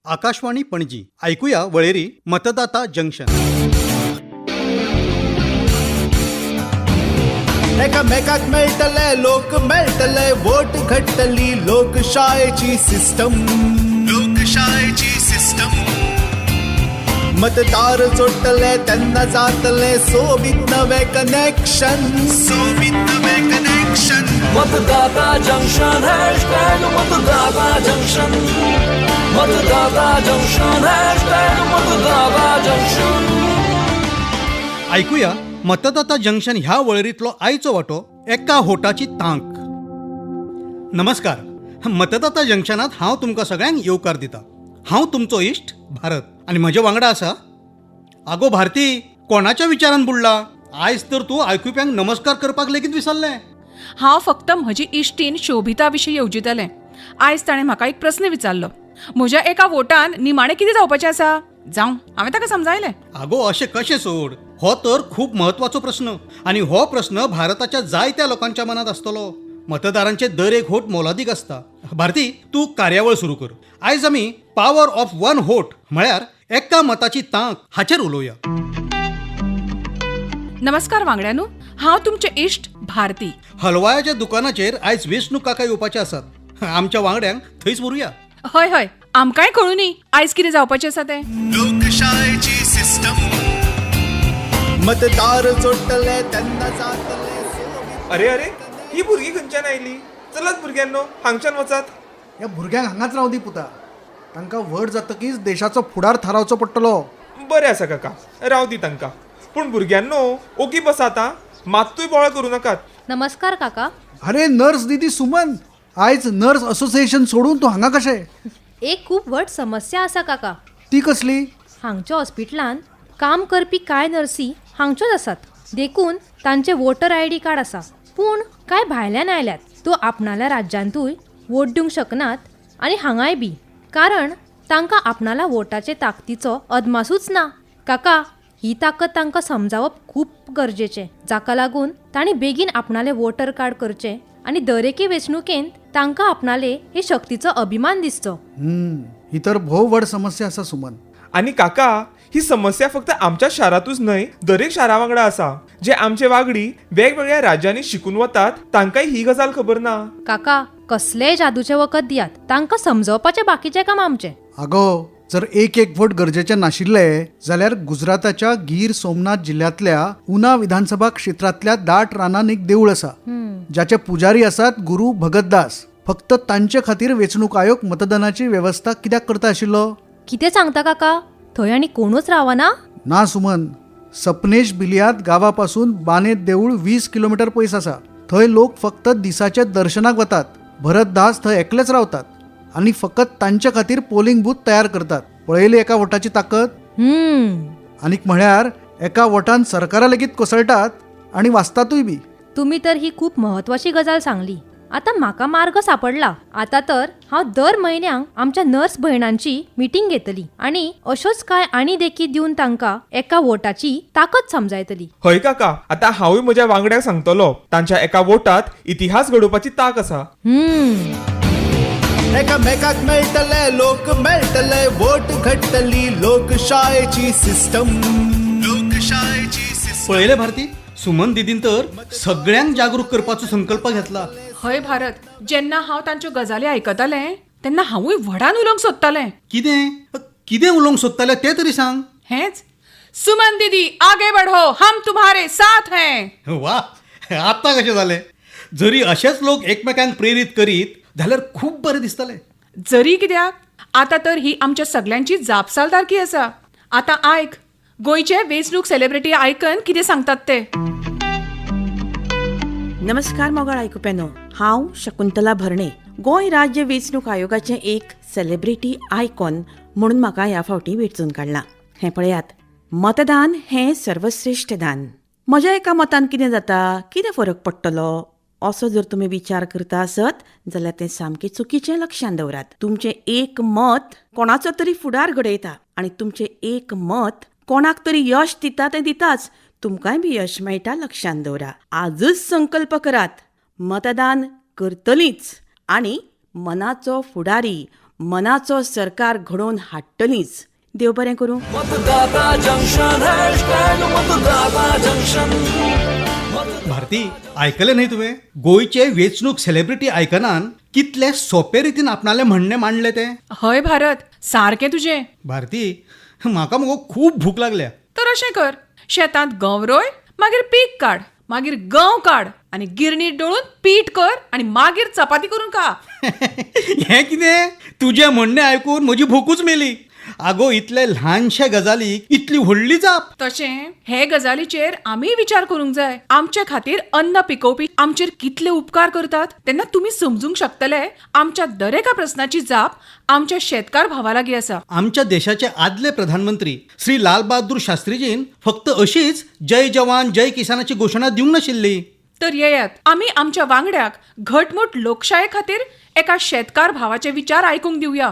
आकाशवाणी पणजी. आयकुया वळेरी मतदाता जंक्शन. एकामेकाक मेळटले, लोक मेळटले, वोट घडटली लोकशायेची सिस्टम, लोकशायेची सिस्टम. मतदार जोडटले तेन्ना जातले सोबीत नवे कनेक्शन, सोबीत नवे कनेक्शन. मतदाता जंक्शन, हॅशटॅग मतदाता जंक्शन, मतदाता जंक्शन, हॅशटॅग मतदाता जंक्शन. आयकुया मतदाता जंक्शन ह्या वळेरींतलो आयचो वांटो, एका होटाची तांक. नमस्कार, मतदाता जंक्शनात हांव तुमकां सगळ्यांक येवकार दिता. हांव तुमचो इश्ट भारत आनी म्हज्या वांगडा आसा आगो भारती. कोणाच्या विचारान बुडला आयज तर तूं आयकुप्यांक नमस्कार करपाक लेगीत विसरलें. हांव फक्त म्हजी इश्टीन शोभिता विशीं येवजितालें. आयज ताणें म्हाका एक प्रस्न विचारलो, म्हज्या एका वोटान निमाणें कितें जावपाचें आसा? जावं, हांवें ताका समजायलें. आगो अशें कशें सोड, हो तर खूब म्हत्वाचो प्रस्न आनी हो प्रस्न भारताच्या जायत्या लोकांच्या मनांत आसतलो. मतदारांचे दर एक होट मोलादीक आसता. भारती, तूं कार्यावळ सुरू कर. आयज आमी पॉवर ऑफ वन होट म्हळ्यार एका मताची तांक हाचेर उलोवया. नमस्कार वांगड्यानू, हांव तुमचें इश्ट भारती. हलवायाच्या दुकानाचेर आयज वेंचणूक काका येवपाचे आसात. आमच्या वांगड्यांक थंयच व्हरूया. हय हय, आमकांय कळूं न्ही आयज कितें जावपाचें आसा तें. लोकशायेची सिस्टम, मतदार जोडटले तेन्ना जातले. अरे अरे, ही भुरगीं खंयच्यान आयली? चलात भुरग्यांनो, हांगच्यान वचात. ह्या भुरग्यांक हांगाच रावं दी पुता, तांकां व्हड जातकीच देशाचो फुडार थारावचो पडटलो. बरें आसा काका, राव दी तांकां. पूण भुरग्यांनो, ओगी बसात आं, मात्तूय बोवाळ करूं नाकात. नमस्कार काका. अरे नर्स दिदी सुमन, आयज नर्स असोसिएशन सोडून तूं हांगा कशें? एक खूब व्हड समस्या आसा काका. ती कसली? हांगच्या हॉस्पिटलांत काम करपी कांय नर्सी हांगच्योच आसात, देखून तांचे वोटर I D card आसा. पूण कांय भायल्यान आयल्यात, त्यो आपणाल्या राज्यांतूय वोट दिवंक शकनात आनी हांगाय बी, कारण तांकां आपणाल्या वोटाचे ताकदीचो अदमासूच ना. काका, ही ताकद तांकां समजावप खूब गरजेचें, जाका लागून तांणी बेगीन आपणाले वोटर कार्ड करचें आनी दरेके वेंचणुकेंत तांकां आपणाले हे शक्तीचो अभिमान दिसचो. ही तर भोव व्हड समस्या आसा सुमन. आनी काका, ही समस्या फक्त आमच्या शारांतूच न्हय, दरेक शारा वांगडा आसा. जे आमचे वांगडी वेगवेगळ्या राज्यांनी शिकून वतात तांकांय ही गजाल खबर ना. काका, कसलेय जादूचें वखद दियात, तांकां समजावपाचें बाकीचें काम आमचें. आगो, जर एक एक वोट गरजेचे नाशिल्ले जाल्यार गुजराताच्या गीर सोमनाथ जिल्ह्यांतल्या उना विधानसभा क्षेत्रांतल्या दाट रानान एक देवूळ आसा, ज्याचे पुजारी आसात गुरू भगतदास. फक्त तांचे खातीर वेंचणूक आयोग मतदानाची वेवस्था कित्याक करता आशिल्लो? कितें सांगता काका, थंय आनी कोणूच रावना? ना सुमन, सपनेश बिलियात गांवापासून बानेत देवूळ 20 किलोमीटर पयस आसा. थंय लोक फक्त दिसाच्या दर्शनाक वतात. भरतदास थंय एकलेच रावतात आनी फकत तांचे खातीर पोलिंग बूथ तयार करतात. पळयली एका वोटाची ताकद? आनीक म्हळ्यार एका वोटान सरकारां लेगीत कोसळटात आनी वाचतातूय बी. तुमी तर ही खूब म्हत्वाची गजाल सांगली. आतां म्हाका मार्ग सापडला. आतां तर हांव दर म्हयन्याक आमच्या नर्स भयणांची मिटींग घेतली आनी अश्योच कांय आनी देखी दिवन तांकां एका वोटाची ताकद समजायतली. हय काका, आतां हांवूय म्हज्या वांगड्यांक सांगतलो, तांच्या एका वोटांत इतिहास घडोवपाची तांक आसा. एकामेकाक मेळटले, लोक मेळटले, वोट घडटली लोकशायेची सिस्टम, लोकशायेची सिस्टम. पळयलें भारती, सुमन दिदीन तर सगळ्यांक जागरूक करपाचो संकल्प घेतला. हय भारत, जेन्ना हांव तांच्यो गजाली आयकतालें तेन्ना हांवूय व्हडान उलोवंक सोदतालें. कितें कितें उलोवंक सोदतालें तें तरी सांग. हेंच, सुमन दीदी आगे बढ़ो, हम तुम्हारे साथ हैं. वा, आतां कशें जालें? जरी अशेच लोक एकमेकांक प्रेरीत करीत जाल्यार खूब बरें दिसतलें. जरी कित्याक, आतां तर ही आमच्या सगल्यांची जापसालदारकी आसा. आतां आयक, गोंयचे वेंचणूक सेलिब्रिटी आयकन कितें सांगतात ते. नमस्कार मोगाळ आयकुप्यानो, हांव शकुंतला भरणे. गोंय राज्य वेंचणूक आयोगाचें एक सेलिब्रिटी आयकॉन म्हणून म्हाका ह्या फावटी वेंचून काडलां. हें पळयात, मतदान हें सर्वश्रेश्ठ दान. म्हज्या एका मतान कितें जाता, कितें फरक पडटलो असो जर तुमी विचार करता आसत जाल्यार तें सामकें चुकीचें लक्षांत दवरात. तुमचें एक मत कोणाचो तरी फुडार घडयता आनी तुमचें एक मत कोणाक तरी यश दिता तें दिताच, तुमकांय बी यश मेळटा लक्षांत दवरा. आजच संकल्प करात, मतदान करतलींच आनी मनाचो फुडारी मनाचो सरकार घडोवन हाडटलींच. देव बरें करूं. मतदाता जंक्शन हॅशटॅग मतदाता जंक्शन. भारती, आयकलें न्ही तुवें? गोंयचे वेंचणूक सेलिब्रिटी आयकनान कितले सोपे रितीन आपणालें म्हणणें मांडलें तें. हय भारत, सारकें तुजें. भारती, म्हाका मगो खूब भूक लागल्या. तर अशें कर, शेतांत गंव रोय, मागीर पीक काड, मागीर गंव काड आनी गिरणीर दळून पीठ कर आनी मागीर चपाती करून खा. हें कितें? तुजें म्हणणें आयकून म्हजी भुकूच मेली. आगो, इतले ल्हानशे गजालीक इतली व्हडली जाप. तशें हे गजालीचेर आमीय विचार करूंक जाय. आमचे खातीर अन्न पिकोवपी आमचेर कितले उपकार करतात तेन्ना तुमी समजूंक शकतले. आमच्या दरेका प्रस्नाची जाप आमच्या शेतकार भावा लागीं आसा. आमच्या देशाचे आदले प्रधानमंत्री श्री लाल बहादूर शास्त्रीजीन फक्त अशीच जय जवान जय किसानाची घोशणा दिवंक नाशिल्ली. तर येयात आमी आमच्या वांगड्याक घटमूट लोकशाये खातीर एका शेतकार भावाचे विचार आयकूंक दिवया.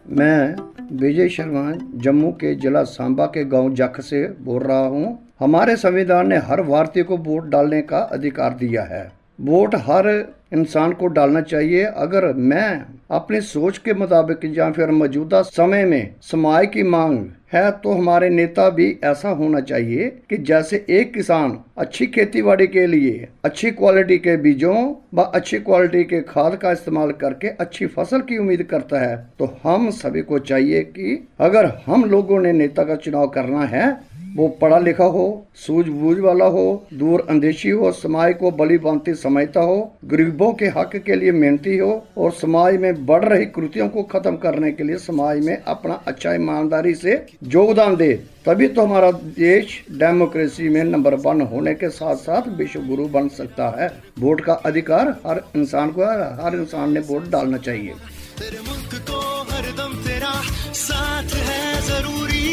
मैं विजय शर्मा जम्मू के जिला सांबा के गांव जख से बोल रहा हूँ। हमारे संविधान ने हर भारतीय को वोट डालने का अधिकार दिया है। वोट हर इंसान को डालना चाहिए। अगर मैं अपनी सोच के मुताबिक या फिर मौजूदा समय में समाज की मांग है तो हमारे नेता भी ऐसा होना चाहिए कि जैसे एक किसान अच्छी खेतीबाड़ी के लिए अच्छी क्वालिटी के बीजों व अच्छी क्वालिटी के खाद का इस्तेमाल करके अच्छी फसल की उम्मीद करता है, तो हम सभी को चाहिए कि अगर हम लोगों ने नेता का चुनाव करना है वो पढ़ा लिखा हो, सूझबूझ वाला हो, दूर अंदेशी हो, समाज को भली भांति समझता हो, गरीबों के हक के लिए मेहनती हो और समाज में बढ़ रही कृतियों को खत्म करने के लिए समाज में अपना अच्छा ईमानदारी से योगदान दे, तभी तो हमारा देश डेमोक्रेसी में नंबर 1 होने के साथ साथ विश्व गुरु बन सकता है। वोट का अधिकार हर इंसान को है, हर इंसान ने वोट डालना चाहिए। तेरे मुल्क को हरदम तेरा साथ है जरूरी,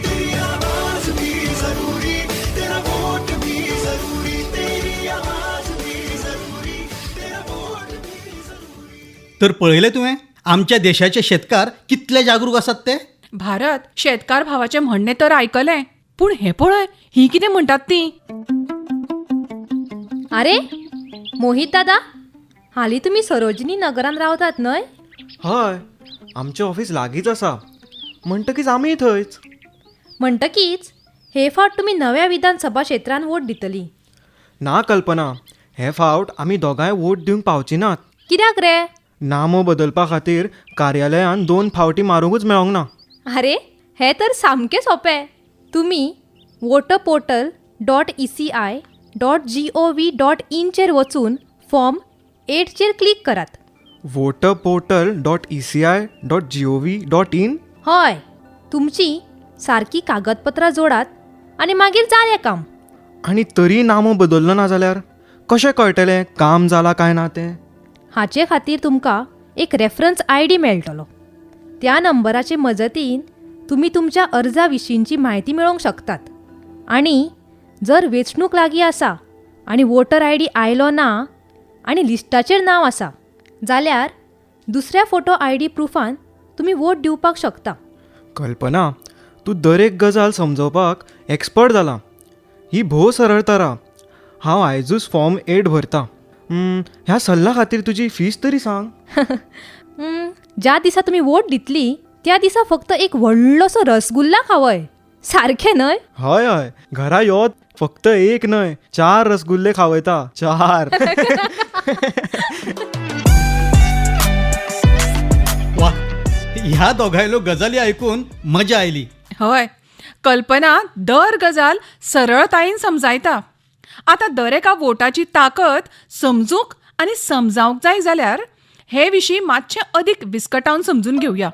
तेरी आवाज भी जरूरी, तेरा वोट भी जरूरी, तेरी आवाज भी जरूरी, तेरा वोट भी जरूरी. तर पळयलें तुवें आमच्या देशाचे शेतकार कितले जागरूक आसात ते. भारत, शेतकार भावाचें म्हणणें तर आयकलें, पूण हें पळय ही कितें म्हणटात ती. आरे मोहित दादा, हालीं तुमी सरोजिनी नगरान रावतात न्हय? हय, आमचें ऑफिस लागींच आसा म्हणटकीच आमीय थंयच. म्हणटकीच हे फावट तुमी नव्या विधानसभा क्षेत्रान वोट दितली? ना कल्पना, हे फावट आमी दोगांय वोट दिवंक पावची नात. कित्याक रे? नामो बदलपा खातीर कार्यालयान 2 फावटी मारूंकूच मेळोंक ना. आरे हें तर सामकें सोंपें. तुमी voter portal dot ECI dot GOV dot इनचेर वचून फॉर्म 8चेर क्लिक करात. Voter portal dot ECI dot GOV dot in? हय, तुमची सारकी कागदपत्रां जोडात आनी मागीर जालें काम. आनी तरी नामो बदललो ना जाल्यार कशें कळटलें काम जालां काय ना तें? हाचे खातीर तुमकां एक रेफरन्स आयडी मेळटलो. त्या नंबराचे मजतीन तुमी तुमच्या अर्जा विशींची म्हायती मेळोवंक शकतात. आनी जर वेंचणूक लागीं आसा आनी वोटर आयडी आयलो ना आनी लिस्टाचेर नांव आसा जाल्यार दुसऱ्या फोटो आयडी प्रुफान तुमी वोट दिवपाक शकता. कल्पना, तूं दरेक गजाल समजोवपाक एक्सपर्ट जाला. ही भोव सरळ तरा. हांव आयजूच फॉर्म 8 भरता. ह्या सल्ला खातीर तुजी फीस तरी सांग. ज्या दिसा तुमी वोट दितली त्या दिसा फक्त एक व्हडलोसो रसगुल्ला खावय. सारकें न्हय? हय हय, घरा यो फक्त एक न्हय 4 रसगुल्ले खावयता. 4. वा, ह्या दोगांयल्यो गजाली आयकून मजा आयली. हय, कल्पना दर गजाल सरळतायेन समजायता. आतां दरेका वोटाची ताकद समजूंक आनी समजावंक जाय जाल्यार हे विशीं मातशें अदीक विस्कटावन समजून घेवया.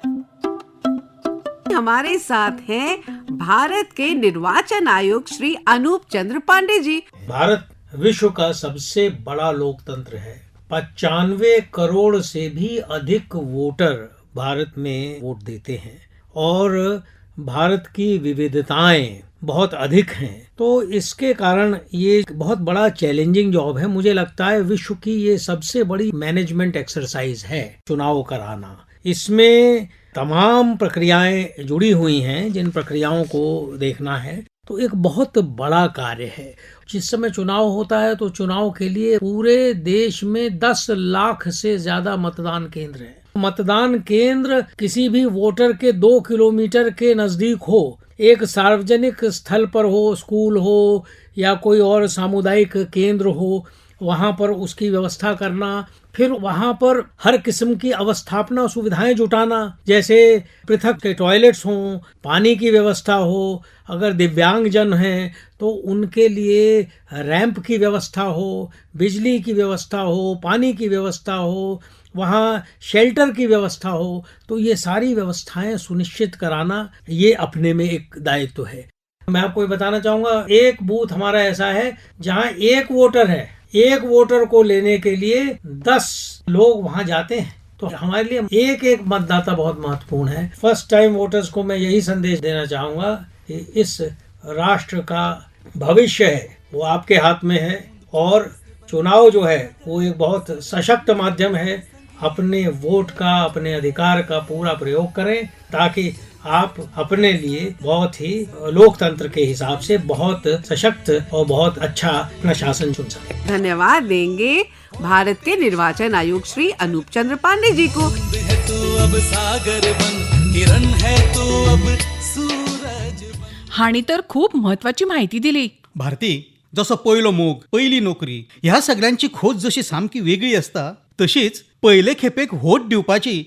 हमारे साथ हैं भारत के निर्वाचन आयुक्त श्री अनूप चंद्र पांडे जी. भारत विश्व का सबसे बड़ा लोकतंत्र है. 95 करोड़ से भी अधिक वोटर भारत में वोट देते हैं और भारत की विविधताएं बहुत अधिक हैं, तो इसके कारण ये बहुत बड़ा चैलेंजिंग जॉब है। मुझे लगता है विश्व की ये सबसे बड़ी मैनेजमेंट एक्सरसाइज है चुनाव कराना। इसमें तमाम प्रक्रियाएं जुड़ी हुई हैं जिन प्रक्रियाओं को देखना है। तो एक बहुत बड़ा कार्य है। जिस समय चुनाव होता है तो चुनाव के लिए पूरे देश में 10 लाख से ज़्यादा मतदान केंद्र हैं। मतदान केंद्र किसी भी वोटर के 2 किलोमीटर के नज़दीक हो, एक सार्वजनिक स्थल पर हो, स्कूल हो या कोई और सामुदायिक केंद्र हो, वहाँ पर उसकी व्यवस्था करना, फिर वहाँ पर हर किस्म की अवस्थापना सुविधाएं जुटाना, जैसे पृथक के टॉयलेट्स हों, पानी की व्यवस्था हो, अगर दिव्यांगजन हैं तो उनके लिए रैंप की व्यवस्था हो, बिजली की व्यवस्था हो, पानी की व्यवस्था हो, वहाँ शेल्टर की व्यवस्था हो। तो ये सारी व्यवस्थाएं सुनिश्चित कराना ये अपने में एक दायित्व है। मैं आपको ये बताना चाहूँगा, एक बूथ हमारा ऐसा है जहाँ एक वोटर है, एक वोटर को लेने के लिए 10 लोग वहाँ जाते हैं। तो हमारे लिए एक एक मतदाता बहुत महत्वपूर्ण है। फर्स्ट टाइम वोटर्स को मैं यही संदेश देना चाहूँगा कि इस राष्ट्र का भविष्य है वो आपके हाथ में है, और चुनाव जो है वो एक बहुत सशक्त माध्यम है। अपने वोट का, अपने अधिकार का पूरा प्रयोग करें ताकि आप अपने लिए बहुत ही लोकतंत्र के हिसाब से बहुत सशक्त और बहुत अच्छा अपना शासन चुन सकें। धन्यवाद देंगे भारत के निर्वाचन आयुक्त श्री अनूप चंद्र पांडे जी को। है तू अब सागर बन, किरण है तू अब सूरज। हांणी तर खूब म्हत्वाची म्हायती दिली. भारती, जसो पयलो मोग, पयली नोकरी ह्या सगळ्यांची खोस जशी सामकी वेगळी आसता, तशीच पयले खेपेक व्होट दिवपाची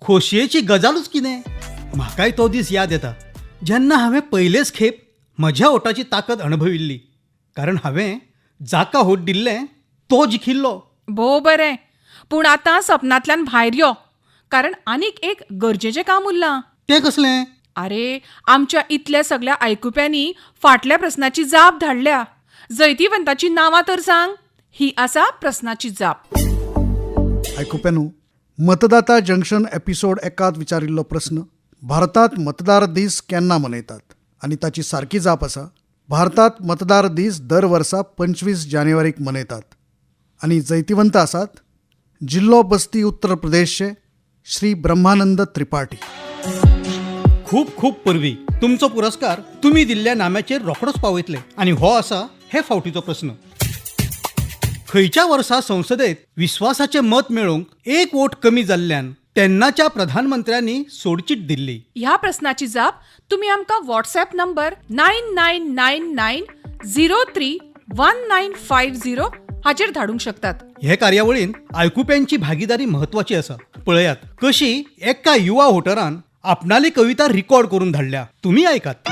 खोशयेची गजालूच कितें. म्हाकाय तो दीस याद येता जेन्ना हांवें पयलेच खेप म्हज्या वोटाची ताकद अणभविल्ली, कारण हांवें जाका वोट दिल्लें तो जिखिल्लो. भोव बरें, पूण आतां सपनांतल्यान भायर यो, कारण आनीक एक गरजेचें काम उरलां. तें कसलें? आरे, आमच्या इतल्या सगल्या आयकुप्यांनी फाटल्या प्रस्नाची जाप धाडल्या. जैतिवंताची नांवां तर सांग. ही आसा प्रस्नाची जाप. आयकुप्यांनो, मतदाता जंक्शन एपिसोड एकांत विचारिल्लो प्रस्न, भारतांत मतदार दीस केन्ना मनयतात? आनी ताची सारकी जाप आसा, भारतांत मतदार दीस दर वर्सा 25 जानेवारीक मनयतात. आनी जैतिवंत आसात जिल्लो बस्ती उत्तर प्रदेशचे श्री ब्रह्मानंद त्रिपाठी. खूब खूब परबी. तुमचो पुरस्कार तुमी दिल्ल्या नाम्याचेर रोखडोच पावयतले. आनी हो आसा हे फावटीचो प्रस्न. खंयच्या वर्सा संसदेत विस्वासाचें मत मेळोवंक एक वोट कमी जाल्ल्यान तेन्नाच्या प्रधानमंत्र्यांनी सोडचीट दिल्ली? ह्या प्रस्नाची जाप तुमी आमकां व्हॉट्सएप नंबर 9999 03 1950 हाचेर धाडूंक शकतात. हे कार्यावळीन आयकुप्यांची भागीदारी म्हत्वाची आसा. पळयात कशी एका युवा वोटरान आपणाली कविता रिकॉर्ड करून धाडल्या. तुम्ही ऐकात.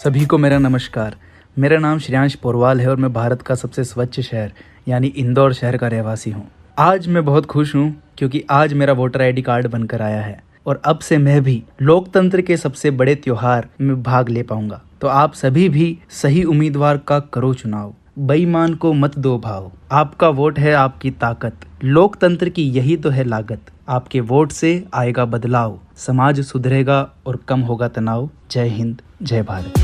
सभी को मेरा नमस्कार. मेरा नाम श्रेयांश पोरवाल है और मैं भारत का सबसे स्वच्छ शहर यानी इंदौर शहर का रहवासी हूँ. आज मैं बहुत खुश हूँ क्योंकि आज मेरा वोटर आईडी कार्ड बनकर आया है और अब से मैं भी लोकतंत्र के सबसे बड़े त्योहार में भाग ले पाऊंगा. तो आप सभी भी सही उम्मीदवार का करो चुनाव, बेईमान को मत दो भाव. आपका वोट है आपकी ताकत, लोकतंत्र की यही तो है लागत. आपके वोट से आएगा बदलाव, समाज सुधरेगा और कम होगा तनाव. जय हिंद, जय भारत.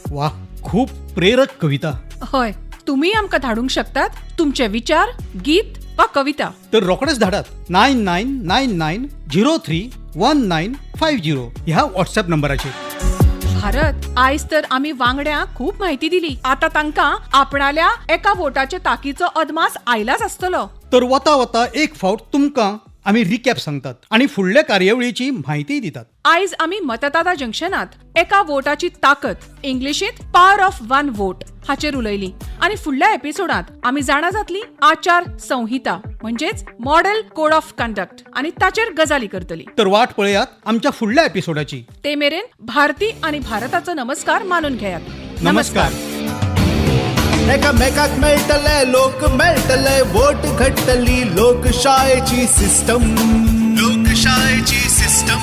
वाह, खूब प्रेरक कविता. हय, तुम्ही आमकां धाडूंक शकतात तुमचे विचार, गीत वा कविता. तर रोखडेच धाडात 9999 03 1950 ह्या व्हॉट्सएप नंबराचेर. भारत, आयज तर आमी वांगड्यांक खूब म्हायती दिली. आतां तांकां आपणाल्या एका वोटाचे ताकीचो अदमास आयलाच आसतलो. तर वता वता एक फावट तुमकां आमी रिकॅप सांगतात आनी फुडल्या कार्यावळीची म्हायतीय दितात. आयज आमी मतदाता जंक्शनात एका वोटाची ताकद, इंग्लिशींत पॉवर ऑफ वन वोट हाचेर उलयली. आनी फुडल्या एपिसोडांत आमी जाणा जातली आचार संहिता म्हणजेच मॉडेल कोड ऑफ कंडक्ट आनी ताचेर गजाली करतली. तर वाट पळयात आमच्या फुडल्या एपिसोडाची. ते मेरेन भारती आनी भारताचो नमस्कार मानून घेयात. नमस्कार. एकामेकाक मेळटले, लोक मेळटले, वोट घडटली लोकशायेची सिस्टम, लोकशायेची सिस्टम.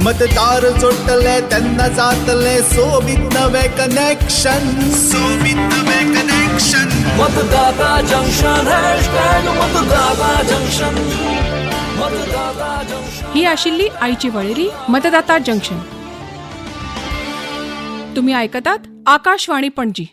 मतदार जोडटले तेन्ना जातले सोबीत नवे कनेक्शन, सोबीत नवे कनेक्शन. मतदाता जंक्शन हॅशटॅग मतदाता जंक्शन, मतदाता जंक्शन. ही आशिल्ली आयची वळेरी मतदाता जंक्शन. तुम्ही ऐकतात आकाशवाणी पणजी.